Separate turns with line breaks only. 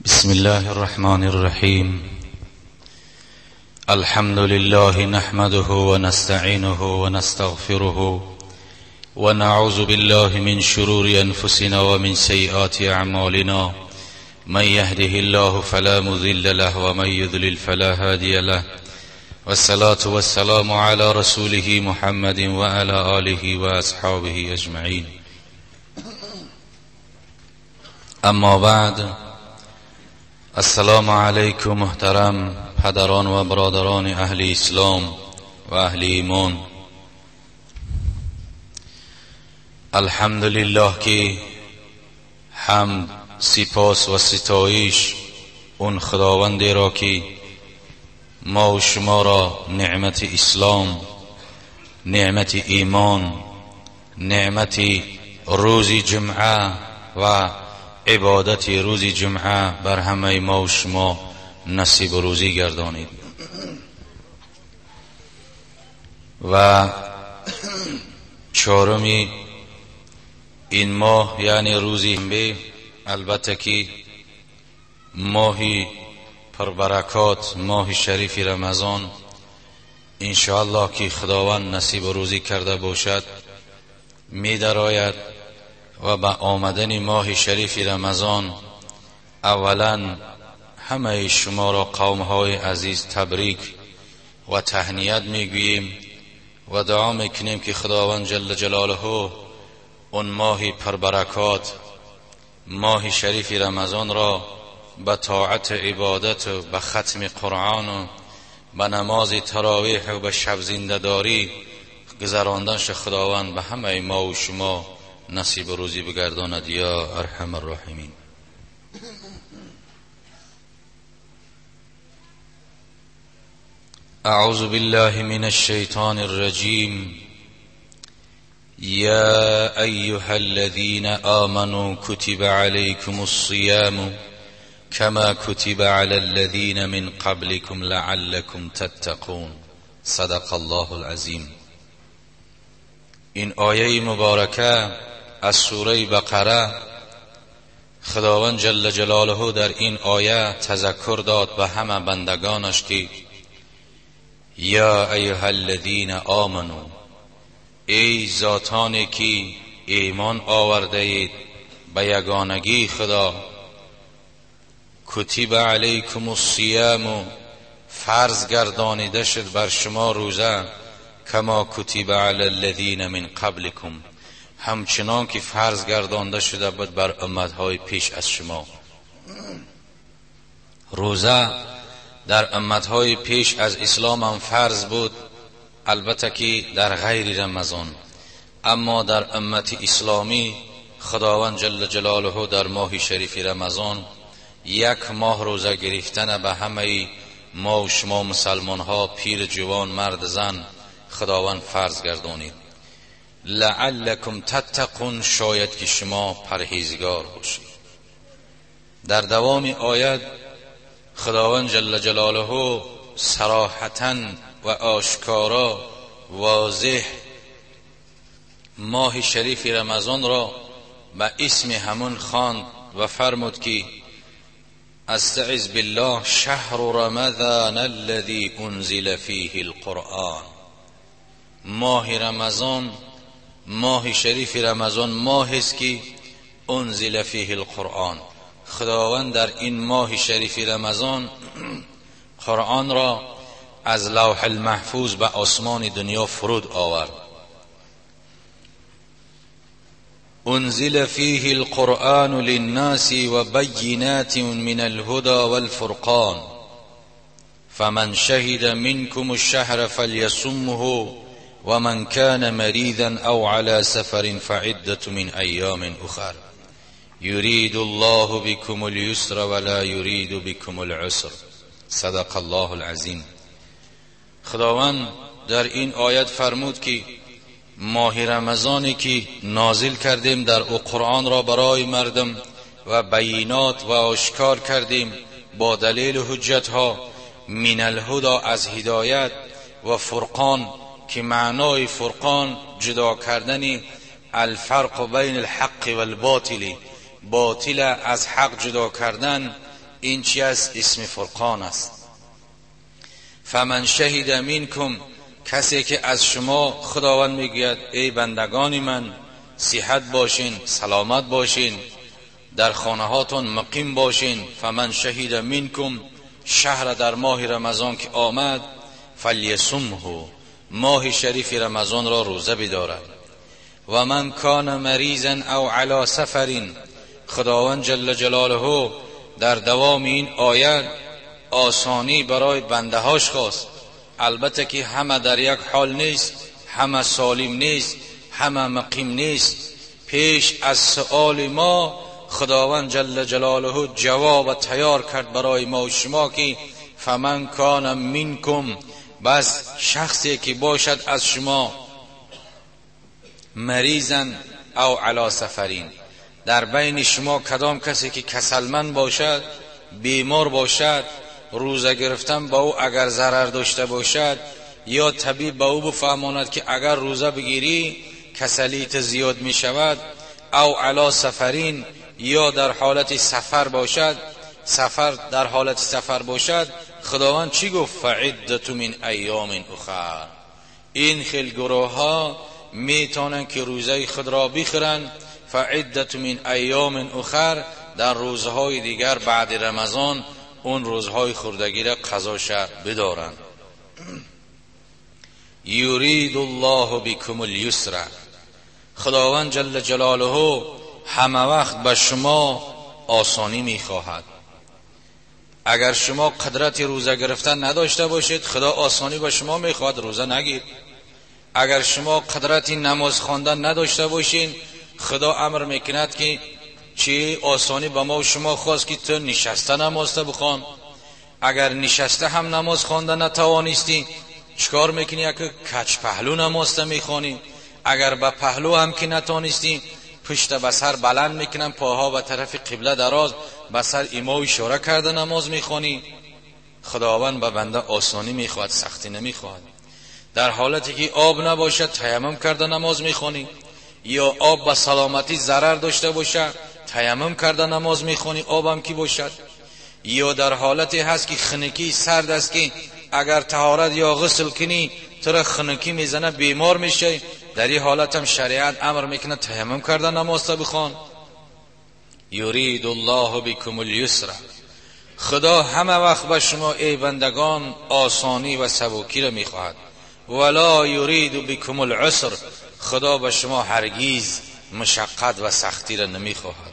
بسم الله الرحمن الرحيم. الحمد لله نحمده ونستعينه ونستغفره ونعوذ بالله من شرور أنفسنا ومن سيئات أعمالنا. من يهده الله فلا مضل له ومن يضلل فلا هادي له. والصلاة والسلام على رسوله محمد وعلى آله وأصحابه أجمعين. اما بعد، السلام علیکم محترم پدران و برادران اهل اسلام و اهل ایمان. الحمدلله که حمد، سپاس و ستایش اون خداوندی را که ما و شما را نعمت اسلام، نعمت ایمان، نعمت روز جمعه و عبادت روز جمعه بر همه ما و شما نصیب روزی گردانید. و چهارمی این ماه یعنی روز شنبه، البته که ماهی پربرکات، ماه شریف رمضان، انشاءالله که خداوند نصیب روزی کرده باشد می درآید. و به آمدن ماه شریف رمضان اولا همه شما را قوم های عزیز تبریک و تهنیت میگوییم و دعا میکنیم که خداوند جل جلاله اون ماه پربرکات، ماه شریف رمضان را به طاعت عبادت و به ختم قرآن و به نماز تراویح و به شب زنده داری گذراندنش خداوند به همه ما و شما نصیب روزی بگرداند یا ارحم الراحمین. اعوذ بالله من الشیطان الرجیم. یا ایها الذین آمنوا کتب علیکم الصیام کما کتب علی الذین من قبلکم لعلکم تتقون. صدق الله العظیم. این آیه مبارکه از سوره بقره، خداوند جل جلاله در این آیه تذکر داد به همه بندگانش که یا ایها الذین آمنوا، ای ذاتانی که ایمان آورده اید به یگانگی خدا، کتب علیکم الصیام، فرض گردانیده شد بر شما روزه، کما کتب علی الذین من قبلکم، همچنان که فرض گردانده شده بود بر امتهای پیش از شما. روزه در امتهای پیش از اسلام هم فرض بود، البته که در غیر رمضان، اما در امت اسلامی خداوند جل جلاله در ماه شریف رمضان یک ماه روزه گرفتن به همه ما و شما مسلمان ها، پیر جوان، مرد زن، خداوند فرض گردانید. لعلکم تتقون، شاید که شما پرهیزگار باشید. در دوام آیت خداوند جل جلاله صراحتا و آشکارا واضح ماه شریف رمضان را به اسم همون خواند و فرمود که استعذ بالله شهر رمضان الذي انزل فیه القرآن. ماه رمضان، ماه شریف رمضان، ماه است که انزل فیه القرآن، خداوند در این ماه شریف رمضان قرآن را از لوح المحفوظ به آسمان دنیا فرود آورد. انزل فیه القرآن للناس وبینات من الهدى والفرقان فمن شهد منكم الشهر فليصمه ومن كان مريضا أو على سفر فعدة من أيام أخر يريد الله بكم اليسر ولا يريد بكم العسر. صدق الله العظیم. خداوند در این آیت فرمود که ماه رمضانی که نازل کردیم در او قرآن را برای مردم و بینات و آشکار کردیم با دلیل حجت ها، من الهدی از هدایت، و فرقان که معنای فرقان جدا کردن الفرق بین الحق و الباطل، باطل از حق جدا کردن این چی است؟ اسم فرقان است. فمن شهد منکم، کسی که از شما خداوند میگوید ای بندگان من صحت باشین، سلامت باشین، در خانه هاتون مقیم باشین. فمن شهد منکم شهر در ماه رمضان که آمد، فلیصمه، ماه شریف رمضان را روزه بدارد. و من کان مریضا او علی سفر، خداوند جل جلاله در دوام این آیت آسانی برای بنده هاش خواست. البته که همه در یک حال نیست، همه سالم نیست، همه مقیم نیست. پیش از سؤال ما خداوند جل جلاله جواب تیار کرد برای ما و شما که فمن کان منکم، بس شخصی که باشد از شما مریضا او علی سفرین، در بین شما کدام کسی که کسلمند باشد، بیمار باشد، روزه گرفتن با او اگر ضرر داشته باشد، یا طبیب با او بفهماند که اگر روزه بگیری کسلیت زیاد می شود، او علی سفرین، یا در حالت سفر باشد، سفر در حالت سفر باشد، خداوند چی گفت؟ فعدة من ایام اخر. این خیل گروه ها میتونن که روزه خود را بخورند. فعدة من ایام اخر، در روزهای دیگر بعد رمضان اون روزهای خوردگی را قضا بدارند. یرید الله بكم اليسر، خداوند جل جلاله همه وقت به شما آسانی میخواهد. اگر شما قدرت روزه گرفتن نداشته باشید، خدا آسانی به شما میخواهد، روزه نگیر. اگر شما قدرت نماز خواندن نداشته باشین، خدا امر میکند که چی آسانی به ما و شما خواست که تو نشسته نماز بخوان. اگر نشسته هم نماز خوانده نتوانستی، چکار میکنی؟ یک کچ پهلو نماز میخوانی. اگر به پهلو هم که نتوانستی، پشت به سر بلند میکنن، پاها به طرف قبله دراز، به سر ایما و اشاره کرده نماز میخوانی. خداوند به بنده آسانی میخواهد، سختی نمیخواهد. در حالتی که آب نباشد تیمم کرده نماز میخوانی، یا آب به سلامتی ضرر داشته باشد تیمم کرده نماز میخوانی، آبم کی باشد. یا در حالتی هست که خنکی سرد است که اگر طهارت یا غسل کنی تو را خنکی میزنه، بیمار میشه، در این حالت هم شریعت امر میکنه تیمم کرده نماز تا بخوان. یرید الله بكم اليسر، خدا همه وقت به شما ای بندگان آسانی و سبکی را میخواهد. ولا یرید بكم العسر، خدا به شما هرگیز مشقت و سختی را نمیخواهد.